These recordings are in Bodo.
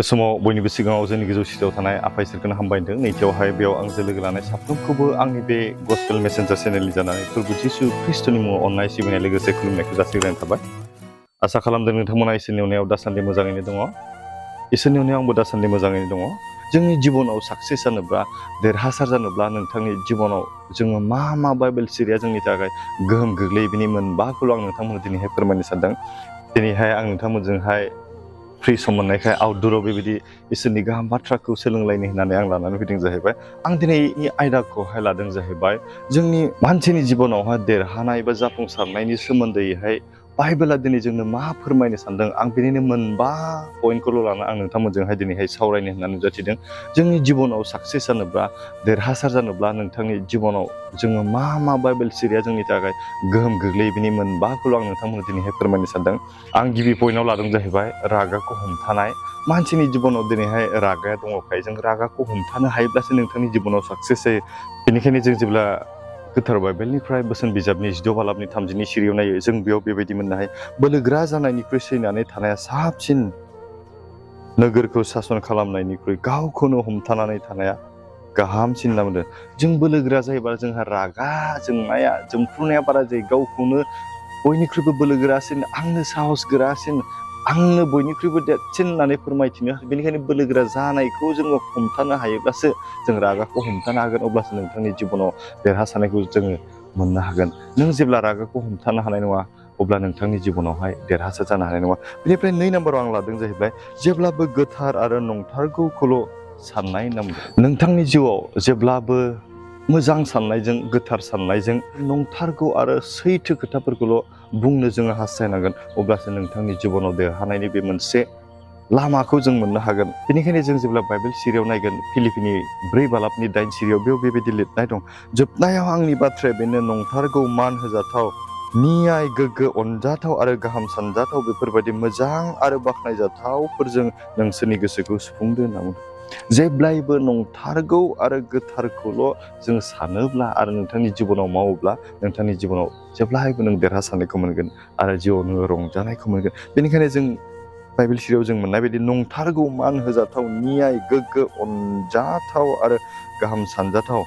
बे समाव बयनिबो सिगाङाव जोंनि गोजौ सिरियाव थानाय आफा इसोरखौनो हामबायदों। नैथियावहाय बेयाव आंजों लोगो लानाय साफ्रोमखौबो आंनि बे गस्पेल मेसेन्जार चेनेलनि जानानै प्रभु जिसु ख्रिस्ट'नि मुङाव अननाय सिबिनाय लोगोसे खुलुमनायखौ जासिग्रोनाय थाबाय। आसा खालामदों नोंथांमोना इसोरनि अननायाव दासान्दि मोजाङैनो दङ। इसोरनि अननायाव आंबो दासान्दि मोजाङैनो दङ। जोंनि जिबनाव साक्सेस जानोब्ला, देरहासार जानोब्ला नोंथांनि जिबनाव जोङो मा बाइबेल सिरिया जोंनि थाखाय गोहोम गोग्लैयो बिनि मोनबाखौल' आं नोंथांमोननो दिनैहाय फोरमायनो सानदों। दिनैहाय आं नोंथांमोनजोंहाय फ्रि सम मोननायखाय आउटडोराव बेबायदि इसोरनि गाहाम बाथ्राखौ सोलोंलायनो होननानै आं लानानै फैदों जाहैबाय। आं दिनैनि आयदाखौहाय लादों जाहैबाय जोंनि मानसिनि जिबनावहाय देरहानाय बा जाफुंसारनायनि सोमोन्दैहाय बाइबेला दिनै जोंनो मा फोरमायनो सानदों। आं बिनिनो मोनबा पइन्टखौल' लाना आं नोंथांमोनजोंहाय दिनैहाय सावरायनो होननानै नुजाथिदों। जोंनि जिबनाव साक्सेस जानोब्ला, देरहासार जानोब्ला नोंथांनि जिबनाव जोङो मा बाइबेल सिरिया जोंनि थाखाय गोहोम गोग्लैयो बिनि मोनबाखौल' आं नोंथांमोननो दिनैहाय फोरमायनो सानदों। आं गिबि पइन्टआव लादों जाहैबाय रागाखौ हमथानाय। मानसिनि जिबनाव दिनैहाय रागाया दङखाय जों रागाखौ हमथानो हायोब्लासो नोंथांनि जिबनाव साक्सेस जायो। बेनिखायनो जों जेब्ला गोथार बाइबेलनिफ्राय बोसोन बिजाबनि 16 बालाबनि 30 सिरियाव नायो, जों बेयाव बेबायदि मोननो हायो। बोलोगोरा जानायनिख्रुइ सैनानै थानाया साबसिन, नोगोरखौ सासन खालामनायनिख्रुइ गावखौनो हमथानानै थानाया गाहामसिन होनना बुंदों। जों बोलोगोरा जायोबा जोंहा रागा जोंनाया, जोंफ्रुनाया बारा जायो। गावखौनो बयनिख्रुइबो बोलोगोरासिन, आंनो साहस गोरासिन, आंनो बयनिख्रुइबो देरसिन होननानै फोरमायथिनो। बेनिखायनो बोलोगोरा जानायखौ जोङो हमथानो हायोब्लासो जों रागाखौ हमथानो हागोन। अब्लासो नोंथांनि जिबनाव देरहासारनायखौ जोङो मोननो हागोन। नों जेब्ला रागाखौ हमथानो हानाय नङा, अब्ला नोंथांनि जिबनावहाय देरहासार जानो हानाय नङा। बेनिफ्राय 2 नाम्बाराव आं लादों जाहैबाय जेब्लाबो गोथार आरो नंथारगौखौल' साननाय होनना बुंदों। नोंथांनि जिउआव जेब्लाबो मोजां साननायजों, गोथार साननायजों, नंथारगौ आरो सैथो खोथाफोरखौल' बुंनो जोङो हास्थायनांगोन। अब्लासो नोंथांनि जिबनाव देरहानायनि बे मोनसे लामाखौ जों मोननो हागोन। बेनिखायनो जों जेब्ला बाइबेल सिरियाव नायगोन, फिलिपिनि 4 बालाबनि 8 सिरियाव बेयाव बेबायदि लिरनाय दं। जोबनायाव आंनि बाथ्राया बेनो, नंथारगौ, मान होजाथाव, नियाय, गोग्गो, अनजाथाव आरो गाहाम सानजाथाव बेफोरबायदि मोजां आरो बाख्नायजाथावफोरजों नोंसोरनि गोसोखौ सुफुंदो होनना बुंदों। जेब्लायबो नंथारगौ आरो गोथारखौल' जों सानोब्ला आरो नोंथांनि जिबनाव मावोब्ला नोंथांनि जिबनाव जेब्लायबो नों देरहासारनायखौ मोनगोन आरो जिउआव नोङो रंजानायखौ मोनगोन। बेनिखायनो जों बाइबेल सिरियाव जों मोननाय बायदि नंथारगौ, मान होजाथाव, नियाय, गोग्गो, अनजाथाव आरो गाहाम सानजाथाव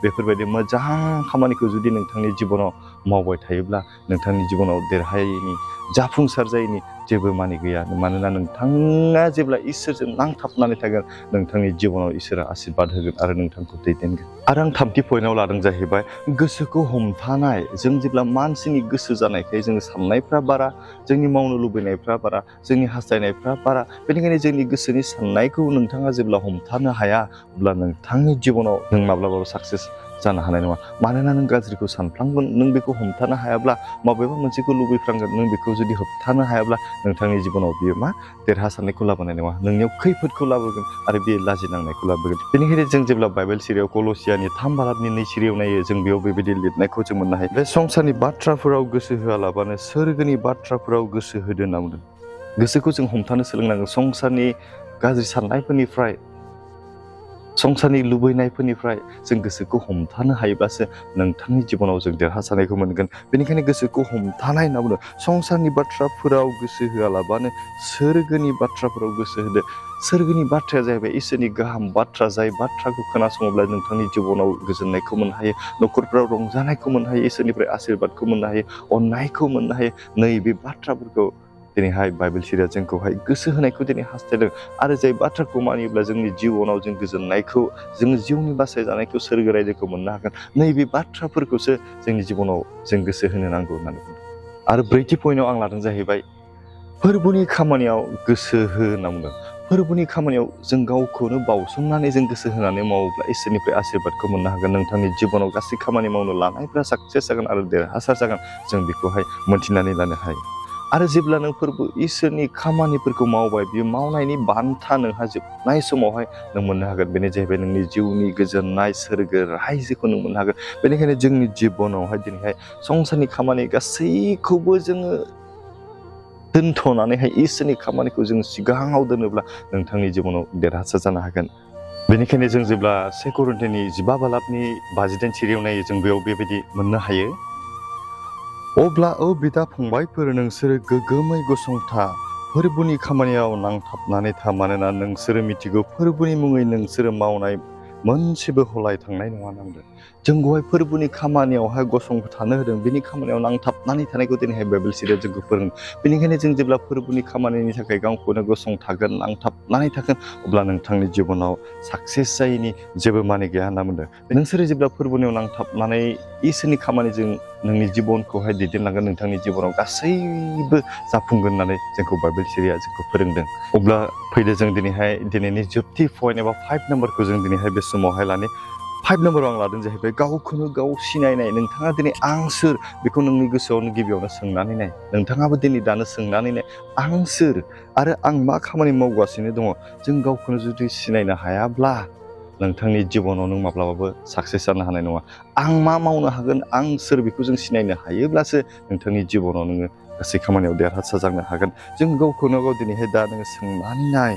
बेफोरबायदि मोजां खामानिखौ जुदि नोंथांनि जिबनाव मावबाय थायोब्ला नोंथांनि जिबनाव देरहायैनि, जाफुंसार जायैनि जेबो मानि गैया। मानोना नोंथाङा जेब्ला इसोरजों नांथाबनानै थागोन, नोंथांनि जिबनाव इसोरा आशीर्बाद होगोन आरो नोंथांखौ दैदेनगोन। आरो आं 3थि पइन्टआव लादों जाहैबाय गोसोखौ हमथानाय। जों जेब्ला मानसिनि गोसो जानायखाय जोङो साननायफ्रा बारा, जोंनि मावनो लुबैनायफ्रा बारा, जोंनि हास्थायनायफ्रा बारा। बेनिखायनो जोंनि गोसोनि साननायखौ नोंथाङा जेब्ला हमथानो हाया, अब्ला नोंथांनि जिबनाव नों माब्लाबाबो साक्सेस जानो हानाय नङा। मानोना नों गाज्रिखौ सानफ्लांगोन, नों बेखौ हमथानो हायाब्ला, माबेबा मोनसेखौ लुबैफ्लांगोन, नों बेखौ जुदि होबथानो हायाब्ला नोंथांनि जिबनाव बियो देरहासारनायखौ लाबोनाय नङा। नोंनियाव खैफोदखौ लाबोगोन आरो बे लाजिनांनायखौ लाबोगोन। बेनिखायनो जों जेब्ला बाइबेल सिरियाव कलसियानि 3 बालाबनि 2 सिरियाव नायो, जों बेयाव बेबायदि लिरनायखौ जों मोननो हायो। बे संसारनि बाथ्राफोराव गोसो होआलाबानो सोरगोनि बाथ्राफोराव गोसो होदो होनना बुंदों। गोसोखौ जों हमथानो सोलोंनांगोन। संसारनि गाज्रि साननायफोरनिफ्राय, संसारनि लुबैनायफोरनिफ्राय जों गोसोखौ हमथानो हायोब्लासो नोंथांनि जिबनाव जों देरहासारनायखौ मोनगोन। बेनिखायनो गोसोखौ हमथानाय होनना बुंदों। संसारनि बाथ्राफोराव गोसो होआलाबानो सोरगोनि बाथ्राफोराव गोसो होदो। सोरगोनि बाथ्राया जाहैबाय इसोरनि गाहाम बाथ्रा, जाय बाथ्राखौ खोनासङोब्ला नोंथांनि जिबनाव गोजोननायखौ मोननो हायो, न'खरफ्राव रंजानायखौ मोननो हायो, इसोरनिफ्राय आशीर्बादखौ मोननो हायो, अननायखौ मोननो हायो। नैबे बाथ्राफोरखौ दिनैहाय बाइबेल सिरिया जोंखौहाय गोसो होनायखौ दिनै हास्थायदों। आरो जाय बाथ्राखौ मानियोब्ला जोंनि जिबनाव जों गोजोननायखौ, जों जिउनि बासायजानायखौ, सोरगो रायजोखौ मोननो हागोन। नैबे बाथ्राफोरखौसो जोंनि जिबनाव जों गोसो होनो नांगौ होननानै बुंदों। आरो 4थि पइन्टआव आं लादों जाहैबाय फोरबोनि खामानियाव गोसो हो होनना बुंदों। फोरबोनि खामानियाव जों गावखौनो बावसोमनानै जों गोसो होनानै मावोब्ला इसोरनिफ्राय आशीर्बादखौ मोननो हागोन। नोंथांनि जिबनाव गासै खामानि मावनो लानायफ्रा साक्सेस जागोन आरो देरहासार जागोन। जों बेखौहाय मोनथिनानै लानो हायो। आरो जेब्ला नों फोरबो इसोरनि खामानिफोरखौ मावबाय, बियो मावनायनि बान्था नोंहा जोबनाय समावहाय नों मोननो हागोन। बेनो जाहैबाय नोंनि जिउनि गोजोननाय, सोरगो रायजोखौ नों मोननो हागोन। बेनिखायनो जोंनि जिबनावहाय दिनैहाय संसारनि खामानि गासैखौबो जोङो दोनथ'नानैहाय इसोरनि खामानिखौ जों सिगाङाव दोनोब्ला नोंथांनि जिबनाव देरहासार जानो हागोन। बेनिखायनो जों जेब्ला 2 करिन्थियानि 15 बालाबनि 58 सिरियाव नायो, जों बेयाव बेबायदि मोननो हायो। अब्ला बिदा फंबायफोर, नोंसोरो गोग्गोमै गसंथा, फोरबोनि खामानियाव नांथाबनानै था मानोना नोंसोरो मिथिगौ फोरबोनि मुङै नोंसोरो मावनाय मोनसेबो हलाय थांनाय नङा नांदों जोंखौहाय फोरबोनि खामानियावहाय गसंथानो होदों बेनि खामानियाव नांथाबनानै थानायखौ दिनैहाय बाइबेल सिरिया जोंखौ फोरोङो बेनिखायनो जों जेब्ला फोरबोनि खामानिनि थाखाय गावखौनो गसंथागोन नांथाबनानै थागोन अब्ला नोंथांनि जिबनाव साक्सेस जायैनि जेबो माने गैया होनना बुंदों नोंसोरो जेब्ला फोरबोनियाव नांथाबनानै इसोरनि खामानिजों नोंनि जिबनखौहाय दैदेनलांगोन नोंथांनि जिबनाव गासैबो जाफुंगोन होननानै जोंखौ बाइबेल सिरिया जोंखौ फोरोंदों अब्ला फैदो जों दिनैनि जोबथि पइन्ट एबा 5 नाम्बारखौ जों दिनैहाय बे समावहाय लानि 5 नाम्बाराव आं लादों जाहैबाय गावखौनो गाव सिनायनाय नोंथाङा दिनै आं सोर बेखौ नोंनि गोसोआवनो गिबियावनो सोंनानै नाय नोंथाङाबो दिनै दानो सोंनानै नाय आं सोर आरो आं मा खामानि मावगासिनो दङ जों गावखौनो जुदि सिनायनो हायाब्ला नोंथांनि जिबनाव नों माब्लाबाबो साक्सेस जानो हानाय नङा आं मा मावनो हागोन आं सोर बेखौ जों सिनायनो हायोब्लासो नोंथांनि जिबनाव नोङो गासै खामानियाव देरहासार जानो हागोन जों गावखौनो गाव दिनैहाय दा नोङो सोंनानै नाय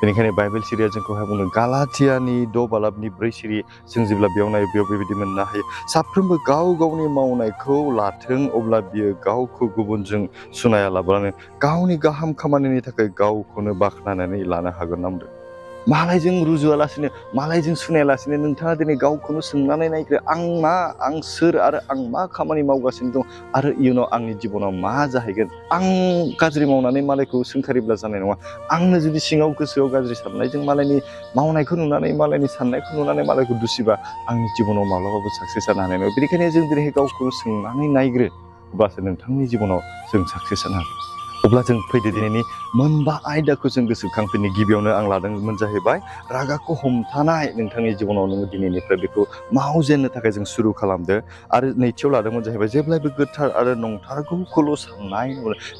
बेनिखायनो बाइबेल सिरिया जोंखौहाय बुंदों गालाथियानि 6 बालाबनि 4 सिरि जों जेब्ला बेयाव नायो बेयाव बेबायदि मोननो हायो साफ्रोमबो गाव गावनि मावनायखौ लाथों अब्ला बियो गावखौ गुबुनजों सुनायालाबानो गावनि गाहाम खामानिनि थाखाय गावखौनो बाख्नायनानै लानो हागोन ना बुंदों मालायजों रुजुआलासिनो मालायजों सुनायालासिनो नोंथाङा दिनै गावखौनो सोंनानै नायग्रो आं मा आं सोर आरो आं मा खामानि मावगासिनो दं आरो इयुनाव आंनि जिबनाव मा जाहैगोन आं गाज्रि मावनानै मालायखौ सोंखारिब्ला जानाय नङा आंनो जुदि सिङाव गोसोआव गाज्रि साननायजों मालायनि मावनायखौ नुनानै मालायनि साननायखौ नुनानै मालायखौ दुसिबा आंनि जिबनाव माब्लाबाबो साक्सेस जानो हानाय नङा बेनिखायनो जों दिनै गावखौनो सोंनानै नायग्रो अब्लासो नोंथांनि जिबनाव जों साक्सेस जानो हागोन अब्ला जों फैदो दिनैनि मोनबा आयदाखौ जों गोसोखांफिननो गिबियावनो आं लादोंमोन जाहैबाय रागाखौ हमथानाय नोंथांनि जिबनाव नोङो दिनैनिफ्राय बेखौ मावजेननो थाखाय जों सुरु खालामदो आरो नैथियाव लादोंमोन जाहैबाय जेब्लायबो गोथार आरो नंथारगौखौल' साननाय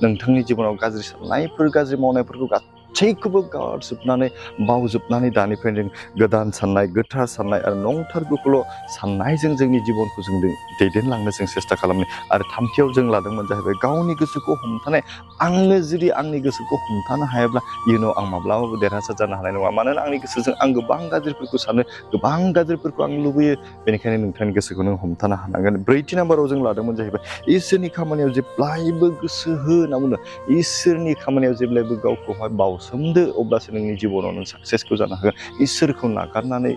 नोंथांनि जिबनाव गाज्रि साननायफोर गाज्रि मावनायफोरखौ गासैखौबो गारजोबनानै बावजोबनानै दानिफ्राय जों गोदान साननाय गोथार साननाय आरो नंथारगौखौल' साननायजों जोंनि जिबनखौ जों दैदेनलांनो जों सेस्था खालामनो आरो थामथियाव जों लादोंमोन जाहैबाय गावनि गोसोखौ हमथानाय आंनो जुदि आंनि गोसोखौ हमथानो हायाब्ला इयुनाव आं माब्लाबाबो देरहासार जानो हानाय नङा मानोना आंनि गोसोजों आं गोबां गाज्रिफोरखौ सानो गोबां गाज्रिफोरखौ आं लुबैयो बेनिखायनो नोंथांनि गोसोखौ नों हमथानो हानांगोन 4थि नाम्बाराव जों लादोंमोन जाहैबाय इसोरनि खामानियाव जेब्लायबो गोसो हो होनना बुंदों इसोरनि खामानियाव जेब्लायबो गावखौहाय बावसोमदो अब्लासो नोंनि जिबनाव नों साक्सेसखौ जानो हागोन इसोरखौ नागारनानै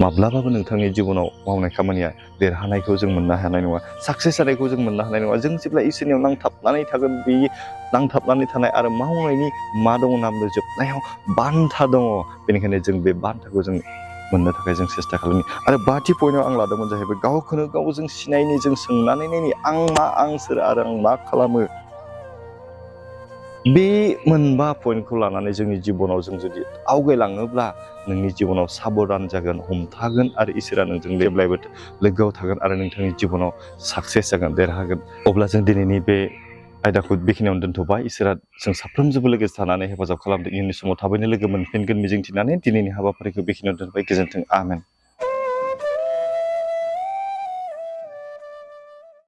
माब्लाबाबो नोंथांनि जिबनाव मावनाय खामानिया देरहानायखौ जों मोननो हानाय नङा साक्सेस जानायखौ जों मोननो हानाय नङा जों जेब्ला इसोरनियाव नांथाबनानै थागोन बे नांथाबनानै थानाय आरो मावनायनि मा दङ होनना बुंदों जोबनायाव बान्था दङ बेनिखायनो जों बे बान्थाखौ जों मोननो थाखाय जों सेस्था खालामनि आरो 5थि पइन्टआव आं लादोंमोन जाहैबाय गावखौनो गाव जों सिनायनि जों सोंनानै नायनि आं मा आं सोर आरो आं मा खालामो बे मोनबा पइन्टखौ लानानै जोंनि जिबनाव जों जुदि आवगायलाङोब्ला नोंनि जिबनाव साबधान जागोन हमथागोन आरो इसोरा नोंजों जेब्लायबो लोगोआव थागोन आरो नोंथांनि जिबनाव साक्सेस जागोन देरहागोन अब्ला जों दिनैनि बे आयदाखौ बेखिनियावनो दोनथ'बाय इसोरा जों साफ्रोमजोंबो लोगोसे थानानै हेफाजाब खालामदों इयुननि समाव थाबैनो लोगो मोनफिनगोन मिजिंथिनानै दिनैनि हाबाफारिखौ बेखिनियावनो दोनबाय गोजोन्थों आमेन